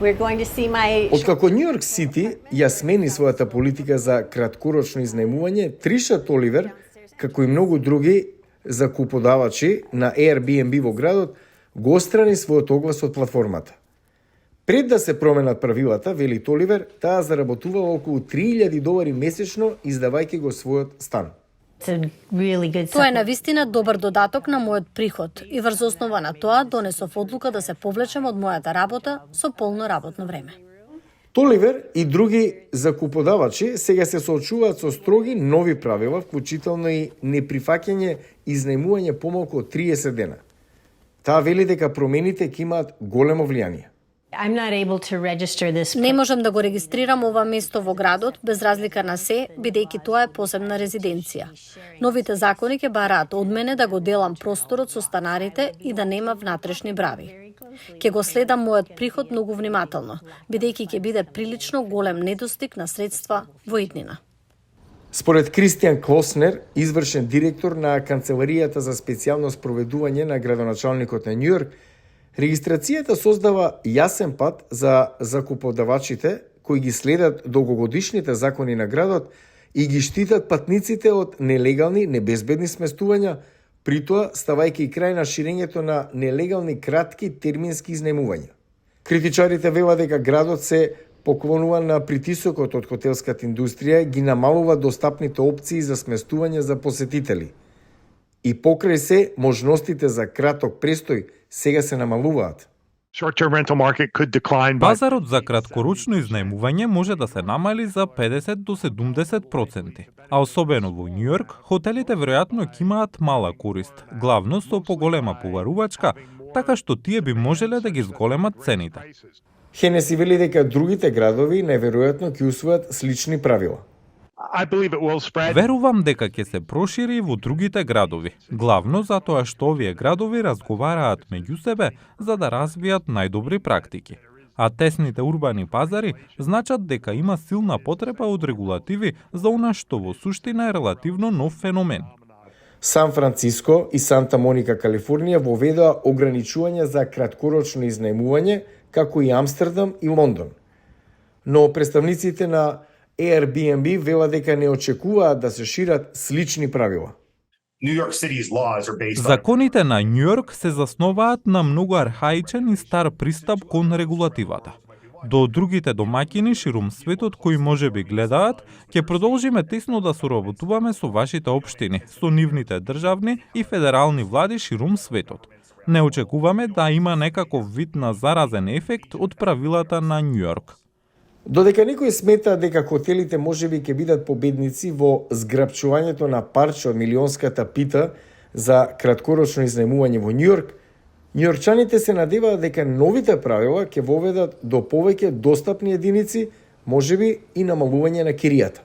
We're going to see my Откако Нью Йорк Сити ја смени својата политика за краткорочно изнајмување, Триша Толивер, како и многу други закуподавачи на Airbnb во градот, го острани својот оглас од платформата. Пред да се променат правилата, вели Толивер, таа заработувала околу $3,000 месечно издавајќи го својот стан. Тоа е навистина добар додаток на мојот приход и врз основа на тоа донесов одлука да се повлечем од мојата работа со полно работно време. Толивер и други закуподавачи сега се соочуваат со строги нови правила, вклучително и неприфаќање изнајмување помалку од 30 дена. Таа вели дека промените ќе имаат големо влијание. Не можам да го регистрирам ова место во градот без разлика на се, бидејќи тоа е посебна резиденција. Новите закони ќе бараат од мене да го делам просторот со станарите и да нема внатрешни брави. Ќе го следам мојот приход многу внимателно, бидејќи ќе биде прилично голем недостиг на средства во иднина. Според Кристијан Клоснер, извршен директор на Канцеларијата за специјално спроведување на градоначалникот на Њу Йорк, регистрацијата создава јасен пат за закуподавачите кои ги следат долгогодишните закони на градот и ги штитат патниците од нелегални, небезбедни сместувања, притоа ставајќи крај на ширењето на нелегални кратки термински изнајмувања. Критичарите велат дека градот се поклонува на притисокот од хотелската индустрија, ги намалува достапните опции за сместување за посетители. И покрај се, можностите за краток престој сега се намалуваат. Пазарот за краткорочно изнајмување може да се намали за 50 до 70%, а особено во Њу Йорк, хотелите веројатно ќе имаат мала корист, главно со поголема поварувачка, така што тие би можеле да ги зголемат цените. Хенеси вели дека другите градови најверојатно ќе усвојат слични правила. Верувам дека ќе се прошири и во другите градови, главно затоа што овие градови разговараат меѓу себе за да развијат најдобри практики. А тесните урбани пазари значат дека има силна потреба од регулативи за она што во суштина е релативно нов феномен. Сан Франциско и Санта Моника, Калифорнија воведоа ограничувања за краткорочно изнајмување, како и Амстердам и Лондон. Но представниците на Airbnb велат дека не очекуваат да се шират слични правила. Законите на Њу Йорк се засноваат на многу архаичен и стар пристап кон регулативата. До другите домаќини ширум светот кои може би гледаат, ќе продолжиме тесно да соработуваме со вашите општини, со нивните државни и федерални влади ширум светот. Не очекуваме да има некаков вид на заразен ефект од правилата на Њу Йорк. Додека некои сметаат дека хотелите можеби ќе бидат победници во зграпчувањето на парче од милионската пита за краткорочно изнајмување во Њу Йорк, њујоркчаните се надеваат дека новите правила ќе воведат до повеќе достапни единици, можеби и намалување на киријата.